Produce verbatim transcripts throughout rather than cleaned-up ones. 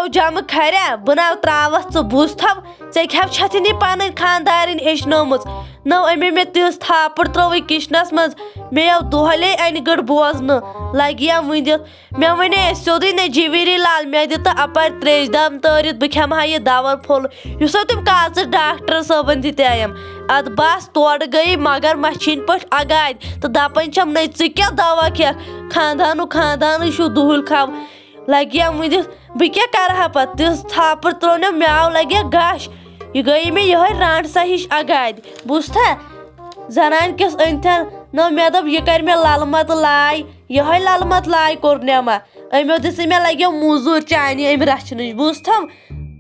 او جمہٕ کھریا، بہٕ ناو تراوَتھ ژٕ، بوٗزتھو؟ ژےٚ کیٛاہ چھَتھ یہِ پنٕنۍ خاندارِنۍ ہیٚچھنٲومٕژ؟ نو أمۍ مےٚ تیُتھ تھاپڑ ترٲوٕے کِچنَس منٛز، مےٚ یو دۄہلے اَنہِ گٔٹ بوزنہٕ، لگہِ یا وٕنہِ دِتھ۔ مےٚ وَنے سیوٚدُے، نہ جِویٖری لال، مےٚ دِ تہٕ اَپٲرۍ ترٛیش دام تٲرِتھ، بہٕ کھٮ۪مہٕ ہا یہِ دوا پھوٚل، یُس سو تٔمۍ کاژٕ ڈاکٹر صٲبَن دِتیایم۔ اَدٕ بَس، تورٕ گٔیے، مگر مَچھِنۍ پٲٹھۍ اَگادِ تہٕ دَپان چھَم، نَے ژٕ کیٛاہ دوا کھٮ۪کھ؟ خاندانُک خاندانٕے چھُو دُہُل کھَو۔ لَگہِ ہا وٕنہِ، بہٕ کیٛاہ کَرٕ ہا پَتہٕ؟ تِژھ ژھاپٕر ترٛٲونٮ۪م، مےٚ آو لَگہِ ہا گَش۔ یہِ گٔیے مےٚ یِہوٚے رانٛٹہٕ سا ہِش اَگادِ، بوٗزتھا؟ زنانہِ کِس أنتھن نو مےٚ دوٚپ، یہِ کرِ مےٚ للہٕ مت لاے، یہے للہٕ مت لاے کوٚر نٮ۪ما۔ أمۍ دِژ مےٚ لگیو موٚزوٗر چانہِ أمۍ رچھنٕچ، بوٗزتھم؟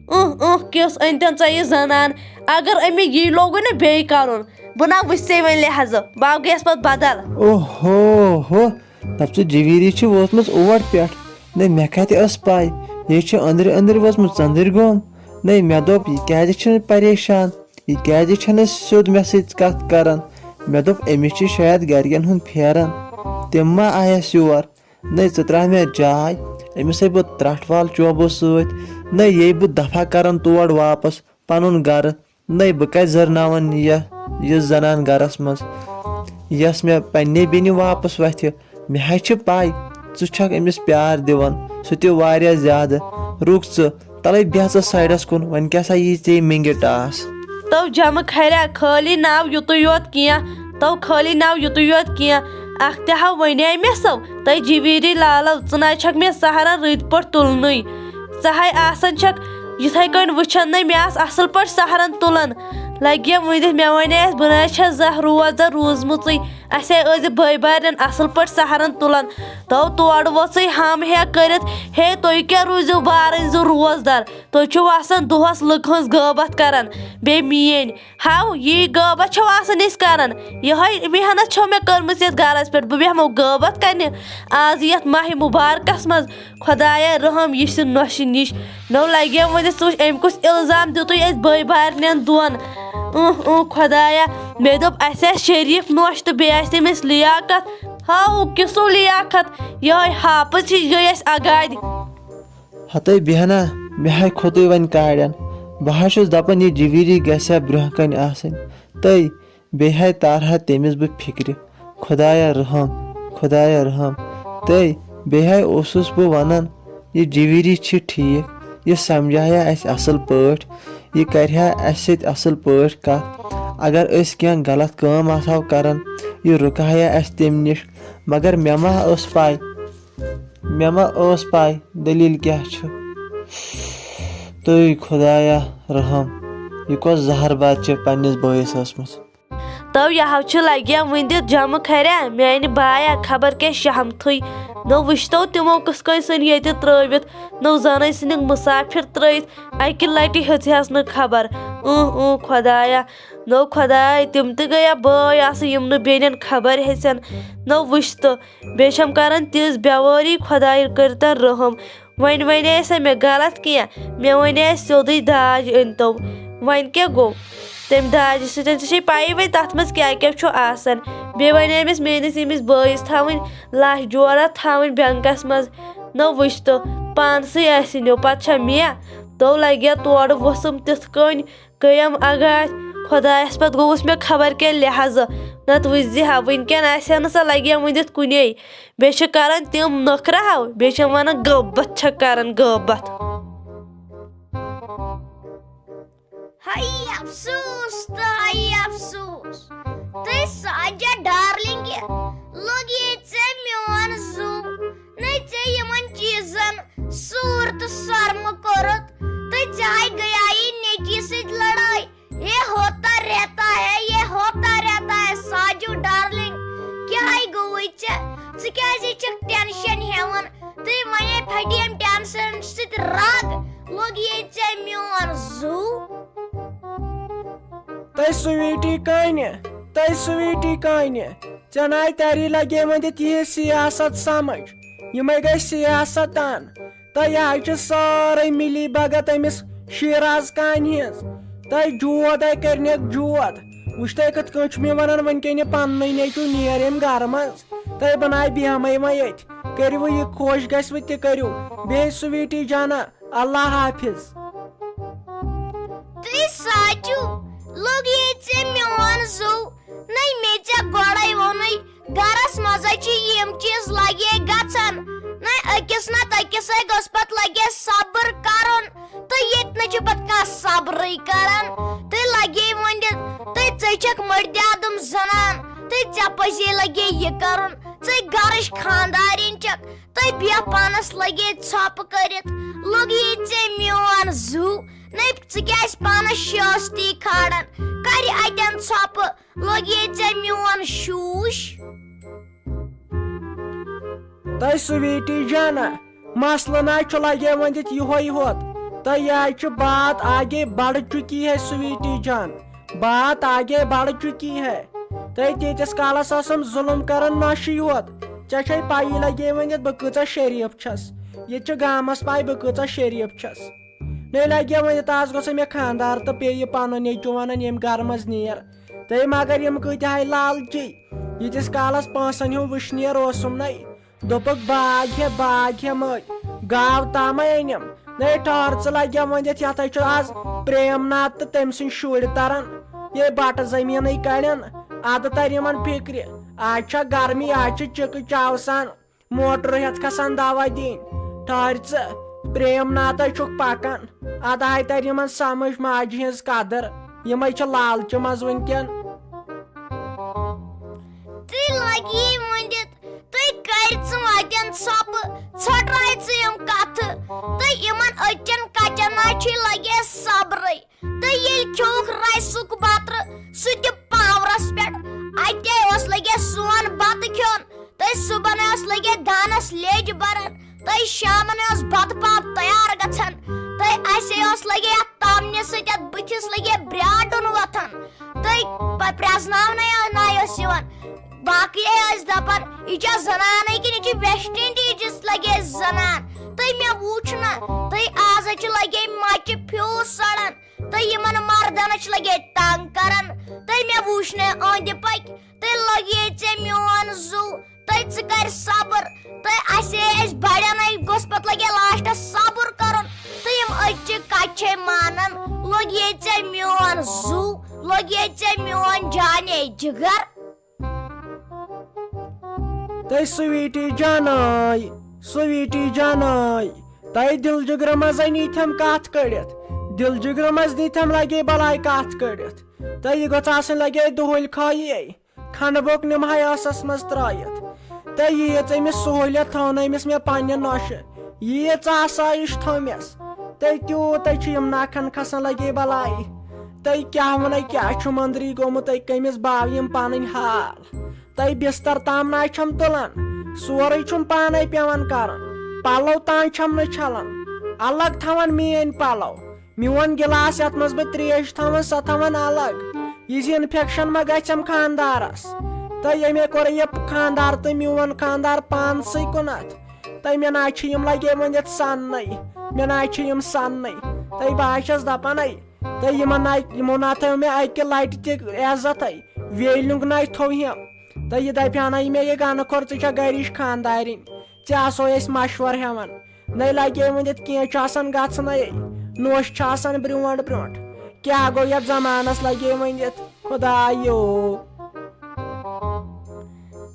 اُہ اُہ، کِس أنتن ژےٚ یہِ زنان؟ اگر أمۍ یی لوگُے نہ بیٚیہِ کرُن، بہٕ نہ وٕچھِ ژےٚ وۄنۍ لحاظہٕ، بہٕ گٔیس پتہٕ بدل۔ اوہو ہو، دپ ژٕ جویری چھِ وٲژمٕژ اور پٮ۪ٹھ۔ نہ، مےٚ کتہِ ٲس پاے، یہِ چھِ أنٛدرِ أنٛدرِ وٲژمٕژ ژٔنٛدٕرۍ گوم۔ نہ، مےٚ دوٚپ، یہِ کیازِ چھِ پریشان؟ یہِ کیازِ چھنہٕ سیوٚد مےٚ سۭتۍ کتھ کران؟ مےٚ دوٚپ، أمِس چھِ شاید گرِکٮ۪ن ہُنٛد پھیران۔ تِم ما آیس یور؟ نٔے، ژٕ تراو مےٚ جاے۔ أمِس ہے بہٕ ترٹھ وال چوبہٕ سۭتۍ۔ نٔے، یے بہٕ دفع کرن تور واپس پنُن گرٕ۔ نٔے، بہٕ کتہِ زرناون یہِ، یہِ زنان گرس منٛز، یۄس مےٚ پننہِ بیٚنہِ واپس وتھِ؟ مےٚ حظ چھِ پَے، ژٕ چھَکھ أمِس پیار دِوان، سُہ تہِ واریاہ زیادٕ۔ رُک ژٕ، تَلَے بیٚہہ ژٕ سایڈَس کُن، وۄنۍ کیٛاہ سا یی ژےٚ مِنٛگہِ ٹاس؟ تو جمہٕ کھریا، خٲلی ناو یُتُے یوت کینٛہہ، تو خٲلی ناو یُتُے یوت کینٛہہ۔ اَکھ تہِ ہا وَنے مےٚ سو، تَے جِویٖری لالو، ژٕ نَے چھَکھ مےٚ سہرن رٕتۍ پٲٹھۍ تُلنٕے۔ ژٕ ہَے آسان چھَکھ یِتھَے کٔنۍ وٕچھان، نَے مےٚ آس اَصٕل پٲٹھۍ سہرن تُلان۔ لَگہِ ؤنِتھ، مےٚ وَنے اَسہِ، بہٕ نَے چھَس زانٛہہ روزدَر روٗزمٕژٕے۔ اَسے ٲسۍ زِ بٲے بارنٮ۪ن اَصٕل پٲٹھۍ سہرن تُلان، تو تورٕ وۄژٕے ہم ہیک کٔرِتھ، ہے، تُہۍ کیٛاہ روٗزِو بارٕنۍ زٕ روزدار؟ تُہۍ چھِو آسان دۄہَس لُکہٕ ہٕنٛز غٲبت کران، بیٚیہِ میٛٲنۍ۔ ہاو، یی غٲبت چھَو آسان أسۍ کران؟ یِہوٚے محنت چھَو مےٚ کٔرمٕژ یَتھ گرس پٮ۪ٹھ، بہٕ بیٚہمو غٲبت کرنہِ؟ آز یَتھ ماہِ مُبارکس منٛز خۄدایا رحم، یہِ چھِ نۄشہِ نِش۔ نو لگیو وۄنۍ، ژٕ وٕچھ، أمۍ کُس الزام دیُتُے اَسہِ بٲے بارنٮ۪ن دۄن۔ اۭں، اۭں، خۄدایا، مےٚ دوٚپ، اَسہِ آسہِ شریٖف نوش تہٕ بیٚیہِ آسہِ تٔمِس لیاقت۔ ہاو، کِسو لیاقت؟ یِہوٚے ہاپٕژ ہِش گٔے اَسہِ اگادِ۔ ہتے بیہنا، مےٚ ہاے کھوٚتُے وۄنۍ کاڑٮ۪ن۔ بہٕ ہا چھُس دپان، یہِ جویری گژھِ ہا برٛونٛہہ کنہِ آسٕنۍ۔ تٔے بیٚیہِ ہاے تارٕ ہا تٔمِس بہٕ فِکرِ۔ خۄدایا رحم، خۄدایا رحم۔ تہٕ بیٚیہِ ہاے اوسُس بہٕ وَنان، یہِ جِویٖری چھِ ٹھیٖک، یہِ سَمجھایا اَسہِ اَصٕل پٲٹھۍ، یہِ کَرِہا اَسہِ سۭتۍ اَصٕل پٲٹھۍ کَتھ۔ اگر أسۍ کینٛہہ غلط کٲم آسہو کَران، یہِ رُکایا اَسہِ تَمہِ نِش۔ مگر مےٚ ما ٲس پَے، مےٚ ما ٲس پَے دٔلیٖل کیٛاہ چھِ۔ تُہۍ خۄدایا رحم، یہِ کۄس زہر باد چھِ پنٛنِس بٲیِس ٲسمٕژ۔ تو یہِ ہاو چھِ لگیا وٕنہِ دِتھ جمہٕ کھریا، میانہِ بایا، خبر کیٛاہ شہمتھٕے۔ نو وٕچھتو تِمو کِتھ کٔنۍ ژھٕنۍ ییٚتہِ ترٲوِتھ، نو زنٲنۍ ژھٕنِکھ مسافر ترٲوِتھ، اکہِ لٹہِ ہیژہس نہٕ خبر۔ اۭں، اۭں، خۄدایا، نو خۄدایا، تِم تہِ گٔیا بٲے آسہٕ، یِم نہٕ بیٚنٮ۪ن خبر ہیژن۔ نو وٕچھتہٕ، بیٚیہِ چھَم کران تِژھ بیوٲری، خۄدایا کٔرتن رحم۔ وۄنۍ وَنے سا مےٚ غلط کینٛہہ، مےٚ وَنے سیوٚدُے داج أنۍتو۔ وۄنۍ کیٛاہ گوٚو؟ تَمہِ داجہِ سۭتۍ ژےٚ چھے پَیی وۄنۍ تَتھ منٛز کیٛاہ کیٛاہ چھُ آسان۔ بیٚیہِ وَنے أمِس میٛٲنِس ییٚمِس بٲیِس تھاوٕنۍ لَچھ جورا تھاوٕنۍ بٮ۪نٛکَس منٛز۔ نہ وٕچھ تہٕ، پانسٕے آسہِ نیو، پَتہٕ چھا مےٚ؟ تو لَگہِ ہا تورٕ ووٚژھُم تِتھ کٔنۍ، گٔیم اگاش، خۄدایس پتہٕ گوٚوُس مےٚ خبر کیٛاہ لحاظہٕ، نتہٕ وٕچھزِ ہا، وٕنکٮ۪ن آسہِ ہا نہٕ سۄ لگیا وٕنِتھ کُنے۔ بیٚیہِ چھِ کران تِم نٔخرٕ ہاو، بیٚیہِ چھِ ونان غٲبت چھکھ کران، غٲبت۔ ہاے افسوس تہٕ ہاے افسوس، تہٕ ساجا ڈارلنگ، لوٚگ ییٚتہِ ژےٚ میون زُو۔ نے ژےٚ یِمن چیٖزن سوٗر تہٕ سۄرمہٕ کوٚرُتھ، تہٕ ژےٚ ہاے گٔیایی نیٚچی سۭتۍ لڑٲے۔ یہ ہوتا رہتا ہے، یہ ہوتا رہتا ہے، ساجو ڈارلنگ۔ کیٛاہ ہاے گوٚوُے ژےٚ؟ ژٕ کیٛازِ چھکھ ٹینشن ہٮ۪وان؟ تہٕ وۄنۍ پھٹیم ٹینشن سۭتۍ رگ، لوٚگ ییٚتہِ ژےٚ میون زُو۔ تہٕ سویٖٹی کانہِ، تہٕ سویٖٹی کانہِ، ژےٚ ناے تری لگے وۄنۍ تہِ یہِ سیاست سمجھ۔ یِمے گٔے سیاستدان۔ تہٕ یہِ حظ چھِ سٲرٕے مِلی بھگت أمِس شیراز کانہِ ہٕنٛز۔ تہٕ جود ہے کٔرنَکھ جود۔ وٕچھ تُہۍ کِتھ کٔنۍ چھُ مےٚ وَنان وٕنکٮ۪ن یہِ پننُے نیٚچوٗ نیر ییٚمہِ گرٕ منٛز۔ تہٕ بہٕ ناے بیٚہمَے وۄنۍ ییٚتھۍ۔ کٔرِو یہِ خۄش گژھِ وۄنۍ تہِ کٔرِو۔ بیٚیہِ سویٖٹی جانا، اللہ حافظ۔ تُہۍ ساچِو، لوٚگ ییٚتہِ ژےٚ میون زُو۔ نَے مےٚ ژےٚ گۄڈَے ووٚنُے، گَرَس منٛز ہَے چھِ یِم چیٖز لَگے گژھان۔ نَے أکِس نَتہٕ أکِسَے گوٚژھ پَتہٕ لَگے صبر کَرُن۔ تہٕ ییٚتہِ نہٕ چھُ پَتہٕ کانٛہہ صبرٕے کَران۔ تُہۍ لَگے وۄنۍ دِتھ، تُہۍ ژٔے چھَکھ مٔردِ آدم زَنان۔ تُہۍ ژےٚ پَزے لَگے یہِ کَرُن۔ ژٕے گَرٕچ خانٛدارِنۍ چھَکھ، تُہۍ بیٚہہ پانَس لَگے ژھۄپہٕ کٔرِتھ۔ لوٚگ ییٚتہِ ژےٚ میون زُو۔ نَے ژٕ کیٛازِ پانَس شٲستی کھالان؟ کَرِ اَتٮ۪ن ژھۄپہٕ۔ لوٚگ ییٚتہِ ژےٚ میون شوٗش۔ تۄہہِ سویٖٹی جانا، مسلہٕ نہ چھُ لگے وۄنۍ دِتھ یِہوے ہوت۔ تہٕ یہِ حظ چھِ بات آگے بڑھ چُکی ہے سویٖٹی جان، بات آگے بڑھ چُکی ہے۔ تہٕ تیٖتِس کالس ٲسٕم ظُلُم کران نۄشہِ یوت۔ ژےٚ چھے پَیی لگے وۄنۍ دِتھ بہٕ کۭژاہ شریٖف چھَس، ییٚتہِ چھِ گامس پَے بہٕ کۭژاہ شریٖف چھَس۔ نَے لگے وۄنۍ دِتھ آز گوٚژھ مےٚ خانٛدار تہٕ پیٚیہِ پنُن نیٚچوٗ وَنان ییٚمہِ گرٕ منٛز نیر۔ تہٕ مگر یِم کۭتیٛاہ ہاے لالچی، ییٖتِس کالس پونٛسن ہُنٛد وٕشنیر اوسُم نَے۔ دوٚپُکھ، "باغ ہے، باغ ہے مٔلۍ، گاو تامے أنِم۔" نَے ٹھہر ژٕ لگیا وۄنۍ دِتھ، یتھ ہے چھُ آز پریم ناتھ تہٕ تٔمۍ سٕنٛدۍ شُرۍ تران۔ یے بٹہٕ زٔمیٖنٕے کڑن، ادٕ ترِ یِمن فکرِ۔ آز چھا گرمی، آز چھِ چِکہٕ چاوسان، موٹر ہٮ۪تھ کھسان دوا دِنۍ۔ ٹھہر ژٕ، پریم ناتھے چھُکھ پکان۔ ادٕ ہاے ترِ یِمن سمجھ ماجہِ ہٕنٛز قدر۔ یِمے چھِ لالچہِ منٛز وٕنکٮ۪ن۔ تُہۍ لگی ؤنِتھ، تُہۍ کٔرۍ ژٕ وتٮ۪ن ژھۄپہٕ، ژھۄٹرٲے ژٕ یِم کتھٕ۔ تہٕ یِمن أچھن کچن نہ چھُے لگے صبرٕے۔ تہٕ ییٚلہِ کھیوٚوُکھ رایسُک بتہٕ، سُہ تہِ پاورس پٮ۪ٹھ۔ اتے اوس لگے سون بتہٕ کھیوٚن۔ تہٕ صُبحن اوس لگے دانس لیٚج بران۔ تہٕ شامن اوس بتہٕ پاپ تیار گژھان۔ تہٕ اسے اوس لگے اتھ تامنہِ سۭتۍ اتھ بٕتھِس لگے برٛاڈُن وۄتھان۔ تہٕ پ-، پرٛزناونَے نَے اوس یِوان۔ باقٕے ٲسۍ دَپان، "یہِ چھا زنانٕے کِنہٕ یہِ چھِ ویسٹ انڈیٖزَس لگے زنان؟" تہٕ مےٚ وُچھ نہ، تہٕ آز چھِ لگے مَچہِ فیوٗز سَڑان، تہٕ یِمَن مردَن چھِ لگے تنگ کران۔ تہٕ مےٚ وُچھ نہ أنٛدۍ پٔکۍ، تہٕ لگے ژےٚ میون زُو۔ تہٕ ژٕ کر صبر۔ تہٕ اسے أسۍ بڑٮ۪ن ہے گوٚژھ پتہٕ لگے لاسٹس صبر کرُن۔ تہٕ یِم أزچہِ کتھِ چھے مانان، لوٚگ ییٚتہِ ژےٚ میون زُو، لوٚگ ییٚتہِ ژےٚ میون جانے جگر۔ تہٕ سویٖٹی جاناے، سویٖٹی جاناے، تۄہہِ دِل جگرٕ منٛز نیٖتھم کتھ کٔڑِتھ، دِل جگرٕ منٛز نیٖتھم لگے بلاے کتھ کٔڑِتھ۔ تہٕ یہِ گٔژھ آسٕنۍ لگے دُہٕلۍ خٲیی۔ کھنڈٕ بوٚک نِمہٕ ہا ٲسس منٛز ترٲیِتھ۔ تہٕ ییٖژ أمِس سہوٗلیت تھٲونٲومٕژ مےٚ پننہِ نۄشہِ، ییٖژ آسٲیِش تھٲومٮ۪س۔ تہٕ تیوٗت ہے چھُ یِم نکھن کھسان لگے بلاے۔ تہٕ کیٛاہ ونے، کیٛاہ چھُم أنٛدری گوٚمُت، تہٕ کٔمِس باو یِم پنٕنۍ حال۔ تہٕ بستر تام نہ چھَم تُلان، سورُے چھُم پانے پٮ۪وان کرُن۔ پلو تام چھَم نہٕ چھلان، الگ تھاوان میٲنۍ پلو۔ میون گلاس یتھ منٛز بہٕ تریش تھاوان، سۄ تھاوان الگ۔ یہِ زِ انفیکشن ما گژھٮ۪م خاندارس؟ تہٕ ییٚمے کوٚر یہِ خاندار تہٕ میون خاندار پانسٕے کُنتھ۔ تہٕ مےٚ نہ چھِ یِم لگے وۄنۍ یتھ سننٕے، مےٚ نہ چھِ یِم سننٕے۔ تہٕ بہٕ ہا چھَس دپان، ہے، تہٕ یِمن نہ، یِمو نہ تھٲو مےٚ اکہِ لٹہِ تہِ عزتھے، ویلنُک نہ تھوو یِم۔ تہٕ یہِ دپہِ ہنا یہِ مےٚ یہِ گنہٕ کھۄر، ژٕ چھکھ گرِچ خاندارِنۍ، ژےٚ آسو أسۍ مشور ہٮ۪وان۔ نَے لگے ؤنِتھ کینٛہہ چھُ آسان گژھنَے، نوٚش چھُ آسان برٛونٛٹھ برٛونٛٹھ۔ کیٛاہ گوٚو یَتھ زمانَس لگے ؤنِتھ، خدایو۔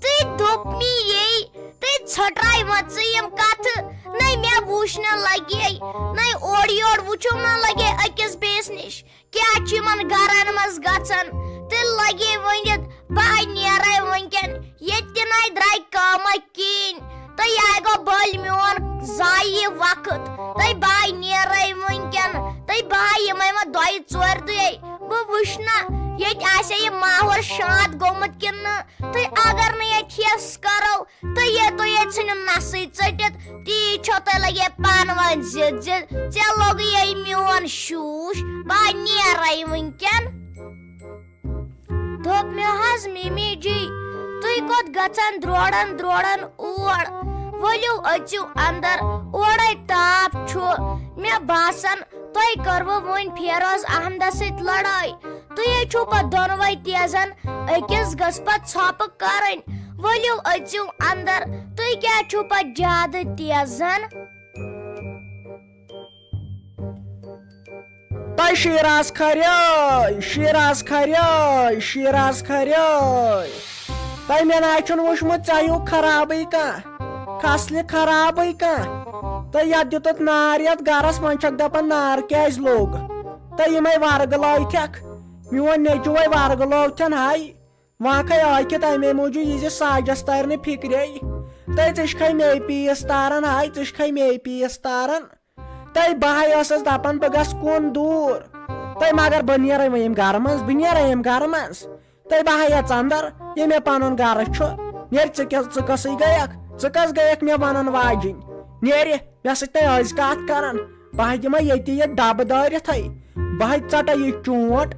تہٕ دوٚپ مےٚ یی، تہٕ ژھۄٹرایہِ وۄنۍ ژٕ یِم کتھٕ، نَے مےٚ وُچھ نہٕ لگے، نَے اورٕ یورٕ وُچھُم نہ لگے أکِس بیٚیِس نِش۔ کیٛاہ چھُ یِمن گرن منٛز گژھان؟ تہٕ لگے ؤنِتھ، بہٕ ہاے نیرے وٕنکٮ۪ن، ییٚتہِ تہِ نَے درٛاے کٲمہ کِہیٖنۍ۔ تہٕ یہِ ہاے گوٚو بٔلۍ میون ضایع وقت۔ تہٕ بہٕ ہاے نیرے وٕنکٮ۪ن۔ تہٕ بہٕ ہاے یِمے وۄنۍ دۄیہِ ژورِ دُے۔ بہٕ وٕچھٕ نہ ییٚتہِ آسہِ یہِ ماحول شانت گوٚمُت کِنہٕ نہٕ۔ تہٕ اگر نہٕ ییٚتہِ ہٮ۪س کرو، تہٕ یہِ تُہۍ ییٚتہِ ژھٕنِو نسٕے ژٔٹِتھ، تی چھو تۄہہِ لگے پانہٕ ؤنۍ زِد زِد۔ ژےٚ لوٚگُے یے میون شوٗش، بہٕ نیرے وٕنکٮ۪ن۔ دوٚپ مےٚ حظ، مِمی جی، تُہۍ کوٚت گژھان درورن درورن اور؟ ؤلِو أژِو اندر، اورے تاپھ چھُ۔ مےٚ باسان، تۄہہِ کٔروٕ وۄنۍ فیروز احمدس سۭتۍ لڑٲے۔ تُہۍ ہے چھِو پتہٕ دۄنوَے تیزن، أکِس گٔژھ پتہٕ ژھۄپہٕ کرٕنۍ۔ ؤلِو أژِو اندر، تُہۍ کیٛاہ چھِو پتہٕ زیادٕ تیزن؟ تۄہہِ شیٖراز کھریٲے، شیٖراز کھریٲے، شیٖراز کھریٲے۔ تۄہہِ مےٚ نہ چھُنہٕ وُچھمُت ژےٚ ہیوٗ خرابٕے کانٛہہ، کھسلہِ خرابٕے کانٛہہ۔ تۄہہِ یتھ دیُتُتھ نار یتھ گرس، وۄنۍ چھکھ دپان نار کیازِ لوٚگ؟ تۄہہِ یِمے ورگہٕ لٲوتھکھ، میون نیٚچوٗ وے ورگہٕ لووتھن ہاے۔ وۄنۍ کھے ٲکھِتھ امے موٗجوٗب یہِ زِ ساجس ترِ نہٕ فکرے۔ تۄہہِ ژٕ چھکھے مے پیٖس تاران ہاے، ژٕ چھکھے مے پیٖس تاران۔ تۄہہِ بہٕ ہاے ٲسٕس دپان بہٕ گژھٕ کُن دوٗر۔ تۄہہِ مگر بہٕ نیرے وۄنۍ ییٚمہِ گرٕ منٛز، بہٕ نیرے ییٚمہِ گرٕ منٛز۔ تۄہہِ بہٕ ہاے یژھ اندر، یہِ مےٚ پنُن گرٕ چھُ۔ نیرِ ژٕ کیٛاہ، ژٕ کۄسٕے گٔیکھ؟ ژٕ کۄس گٔیکھ مےٚ ونان واجِنۍ؟ نیرِ، مےٚ سۭتۍ تۄہہِ ٲسۍ کتھ کران۔ بہٕ ہاے دِمے ییٚتی یہِ ڈبہٕ دٲرِتھے۔ بہٕ ہاے ژٹے یہِ چونٹ۔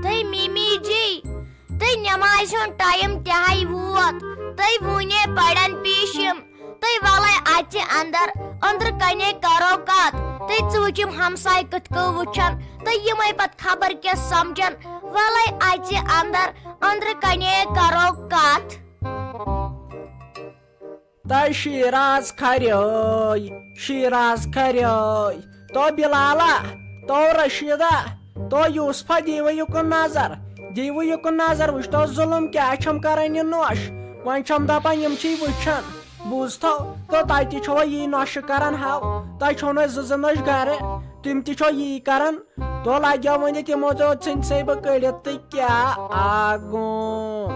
تہٕ مِمی جی، تہٕ نٮ۪مازِ ہُنٛد ٹایم تہِ ہاے ووت۔ تہٕ وُنے پرن پیٖشِم۔ تہٕ ولے اژِ اندر، أنٛدرٕ کنے کرو کتھ۔ تہٕ ژٕ وٕچھِم ہمساے کِتھ کٔنۍ وٕچھن۔ تہٕ یِمے پتہٕ خبر کیٛاہ سمجھن۔ ولے اژِ اندر، أنٛدرٕ کنے کرو کتھ۔ تۄہہِ شیٖراز کھریٲے، شیٖراز کھریٲے۔ تو بِلالا، تو رشیٖدا، تو یوٗسفا، دیٖوٕ یُکُن نظر، دیٖوٕ یُکُن نظر، وٕچھتو ظُلُم کیٛاہ چھَم کَران یہِ نوٚش۔ وۄنۍ چھَم دَپان یِم چھی وٕچھان۔ بوٗزتھو، تو تۄہہِ تہِ چھَوا یی نۄشہِ کَران ہاو؟ تۄہہِ چھَو نہٕ زٕ زٕ نوٚش گَرِ، تِم تہِ چھَو یی کَران۔ تو لگیو ونہِ تِمو ژےٚ ژھٕنۍ سے بہٕ کٔڑِتھ تہٕ کیٛاہ آ گوٚم۔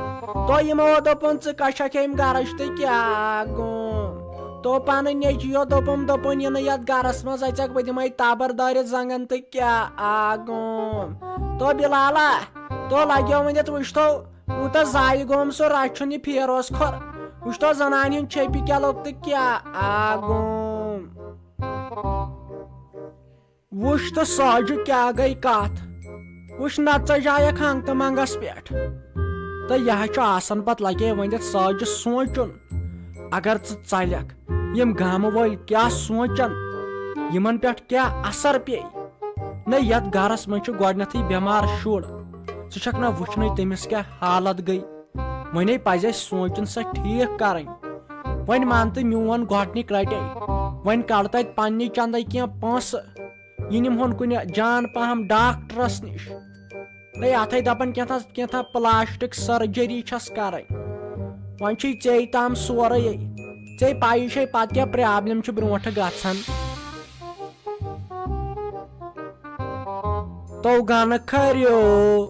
تو یِمو دوٚپُن ژٕ کَس چھَکھ ییٚمہِ گرٕچ تہٕ کیٛاہ گوٚم۔ تو پنٕنۍ نیٚچوِیو دوٚپُم، دوٚپُن یہِ نہٕ یَتھ گرس منٛز اژکھ بہٕ دِمے تبر دٲرِتھ زنٛگن تہٕ کیٛاہ آ گوٚم۔ تو بِلالا، تو لگیو ؤنِتھ وٕچھتو کوٗتاہ ضایہِ گوٚم سُہ رچھُن یہِ فیروز کھۄر۔ وٕچھتو زنانہِ ہُنٛد چھیٚپہِ کیٛاہ لوٚگ تہٕ کیٛاہ آ گوٚم۔ وٕچھ تہٕ ساجہِ کیٛاہ گٔے کتھ۔ وٕچھ نتہٕ ژجایکھ ہنٛگ تہٕ منٛگس پٮ۪ٹھ۔ تہٕ یہِ ہا چھُ آسان پتہٕ لگے ؤنِتھ ساجہِ سونٛچُن۔ اگر ژٕ ژلکھ، یِم گامہٕ وٲلۍ کیٛاہ سونٛچن؟ یِمن پٮ۪ٹھ کیٛاہ اثر پیٚیہِ؟ نہ، یتھ گرس منٛز چھُ گۄڈنیتھٕے بٮ۪مار شُر۔ ژٕ چھکھ نہ وٕچھنٕے تٔمِس کیٛاہ حالت گٔے۔ وۄنۍ پزِ اسہِ سونٛچُن سۄ ٹھیٖک کرٕنۍ۔ وۄنۍ مان تہٕ میون گۄڈنیُک رٹے۔ وۄنۍ کڑ تتہِ پننہِ چندے کینٛہہ پونٛسہٕ۔ یہِ نِمہون کُنہِ جان پہم ڈاکٹرس نِش۔ ہے، اتھے دپان کینٛہہ تام، کینٛہہ تام پلاسٹک سرجری چھس کرٕنۍ۔ وۄنۍ چھُے ژے تام سورُے۔ ژے پایی چھے پتہٕ کیٛاہ پرابلم چھِ برونٛٹھٕ گژھان۔ تو گنہٕ کھریو،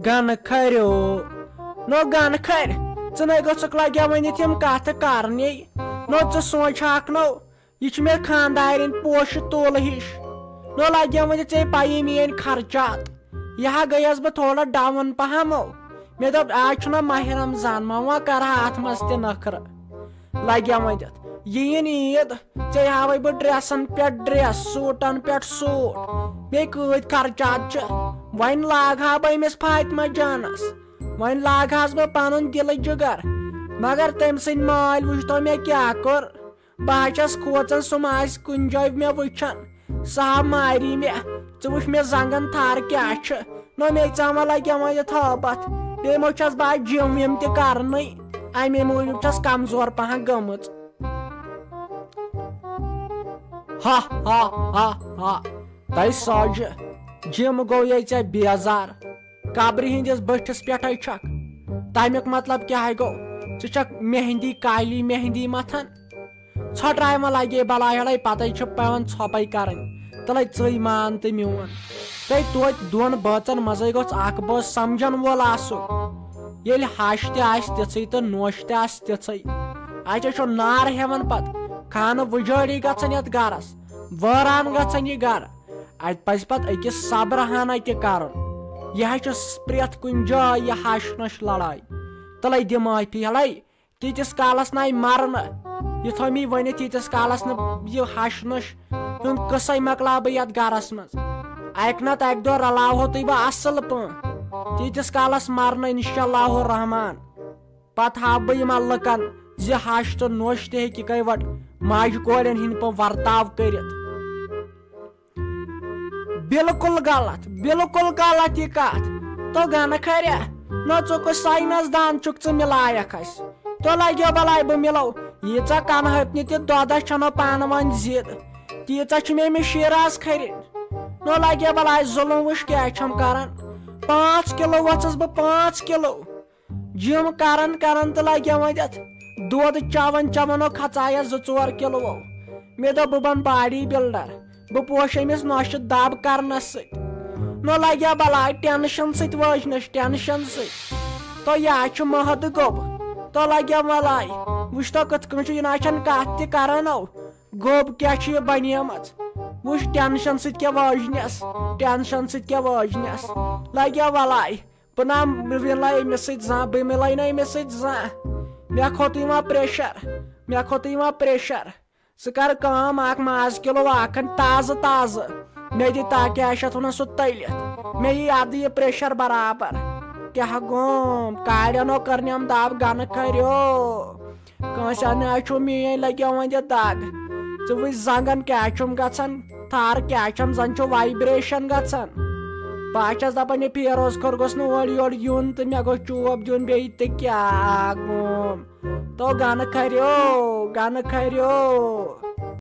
گنہٕ کھریو۔ نو گنہٕ کھرِ، ژٕ نے گٔژھکھ لگیا ؤنِتھ یِم کتھٕ کرنی۔ نو ژٕ سونٛچ ہاکھ نو، یہِ چھِ مےٚ خاندارِنۍ پوشہٕ تولہٕ ہِش۔ نو لگیا ؤنِتھ ژےٚ پَیی میٲنۍ خرچات۔ یہِ ہا گٔیَس بہٕ تھوڑا ڈاوُن پہم او۔ مےٚ دوٚپ آز چھُنہ ماہِ رمضان، ما وۄنۍ کرٕ ہا اتھ منٛز تہِ نخرٕ۔ لگیا ؤنِتھ یہِ یِن عیٖد، ژےٚ ہاوے بہٕ ڈریسن پٮ۪ٹھ ڈریس، سوٗٹن پٮ۪ٹھ سوٗٹ۔ مےٚ کۭتۍ خرچات چھِ، وۄنۍ لاگہٕ ہا بہٕ أمِس فاطمہ جانس، وۄنۍ لاگہٕ ہس بہٕ پنُن دِلہٕ جگر۔ مگر تٔمۍ سٕنٛدۍ مٲلۍ وٕچھتو مےٚ کیٛاہ کوٚر۔ بہٕ ہا چھَس کھوژان سُہ ما آسہِ کُنہِ جایہِ مےٚ وٕچھان، سُہ ہا ماری مےٚ۔ ژٕ وٕچھ مےٚ زنٛگن تھر کیٛاہ چھِ، نہ مےٚ ژامہ لگہِ وۄنۍ یہِ تھٲپتھ۔ بیٚیہِ مہ چھَس بہٕ آز جِم وِم تہِ کرنٕے، اَمے موٗجوٗب چھَس کمزور پہن گٔمٕژ۔ ہا ہا ہا ہا۔ تۄہہِ سوجہِ جِم گوٚو یے ژےٚ بیزار۔ قبرِ ہٕنٛدِس بٔٹھِس پٮ۪ٹھَے چھَکھ۔ تَمیُک مطلب کیٛاہ گوٚو؟ ژٕ چھَکھ مہندی، کالی مہندی مَتھان؟ ژھۄٹراے مہ لگے بلاے ہڑے، پتے چھِ پٮ۪وان ژھۄپے کرٕنۍ۔ تلے ژٕے مان تہٕ میون۔ تہٕ توتہِ دۄن بٲژن منٛزے گوٚژھ اکھ بٲژ سمجھن وول آسُن۔ ییٚلہِ ہش تہِ آسہِ تِژھٕے تہٕ نوش تہِ آسہِ تِژھٕے۔ اَتہِ چھُ نار ہٮ۪وان پتہٕ۔ خانہٕ وُجٲڑی گژھان یتھ گرس۔ وٲران گژھان یہِ گرٕ۔ اتہِ پزِ پتہٕ أکِس صبرٕ ہنا تہِ کرُن۔ یہِ ہا چھُ پرٛٮ۪تھ کُنہِ جایہِ یہِ ہش نۄش لڑاے۔ تلے دِ معٲفی ہلے۔ تیٖتِس کالس ناے مرٕ نہٕ۔ یہِ تھوٚو مےٚ ؤنِتھ، ییٖتِس کالس نہٕ یہِ ہش نۄش ہُنٛد قصے مۄکلاو بہٕ یتھ گرس منٛز۔ اکہِ نتہٕ اکہِ دۄہ رلاوہو تُہۍ بہٕ اصل پٲٹھۍ۔ تیٖتِس کالس مرٕ نہٕ انشاء اللہ الرحمان۔ پتہٕ ہاوٕ بہٕ یِمن لُکن زِ ہش تہٕ نۄش تہِ ہیٚکہِ کِتھ کٲٹھۍ ماجہِ کورٮ۪ن ہٕنٛدۍ پٲٹھۍ ورتاو کٔرِتھ۔ بالکل غلط، بالکل غلط یہِ کتھ۔ تو گنہٕ کھریا، نہ ژٕ کُس ساینس دان چھُکھ ژٕ مِلایکھ اسہِ۔ تو لگیو بلاے بہٕ مِلو۔ ییٖژاہ کنہٕ ہپنہِ تہِ دۄدس چھنو پانہٕ ؤنۍ ضد۔ تیٖژاہ چھِ مےٚ أمِس شیراز کھرِنۍ۔ نو لگیا بلاے ظلم، وٕچھ کیٛاہ چھم کران۔ پانٛژھ کِلوٗ وۄژھس بہٕ، پانٛژھ کِلوٗ۔ جِم کران کران تہٕ لگیا وۄنۍ اتھ دۄد چٮ۪وان چٮ۪وان، او کھژایس زٕ ژور کِلوٗ۔ مےٚ دوٚپ بہٕ بنہٕ باڈی بلڈر، بہٕ پوشہٕ أمِس نۄشہِ دب کرنس سۭتۍ۔ نو لگیا بلاے ٹینشن سۭتۍ وٲجنس، ٹینشن سۭتۍ۔ تو یا چھُ مہد گوٚب، تو لگیا بلاے۔ وٕچھ تو کِتھ کٔنۍ چھُ، یہِ نہ چھَنہٕ کتھ تہِ کران او۔ گوٚب کیٛاہ چھُ یہِ بنیمٕژ؟ وٕچھ ٹینشن سۭتۍ کیٛاہ وٲجنس، ٹینشن سۭتۍ کیٛاہ وٲجنس۔ لگیا ولاے، بہٕ نہ مِلے أمِس سۭتۍ زانٛہہ، بہٕ مِلے نہٕ أمِس سۭتۍ زانٛہہ۔ مےٚ کھوٚت یِوان پریشر، مےٚ کھوٚت یِوان پریشر۔ ژٕ کر کٲم، اکھ ماز کِلوٗ اکھ اَن تازٕ تازٕ، مےٚ دِ تا کیٛاہ چھِ اتھ ونان سُہ تٔلِتھ، مےٚ یی ادٕ یہِ پریشر برابر۔ کیٛاہ گوم، کاڑٮ۪ن او کٔرنٮ۪م دب گنہٕ کھریو۔ کٲنٛسہِ اَنہِ آے چھُ میٲنۍ لگیو وۄنۍ یہِ دگ۔ ژٕ وٕچھ زنٛگن کیٛاہ چھُم گژھان، تھر کیٛاہ چھم، زن چھُ وایبریشن گژھان۔ بہٕ ہا چھَس دپان، یہِ فیروز خٲر گوٚژھ نہٕ اورٕ یورٕ یُن تہٕ مےٚ گوٚژھ چوب دیُن بیٚیہِ تہٕ کیٛاہ گوم۔ تو گنہٕ کھریو، گنہٕ کھریو۔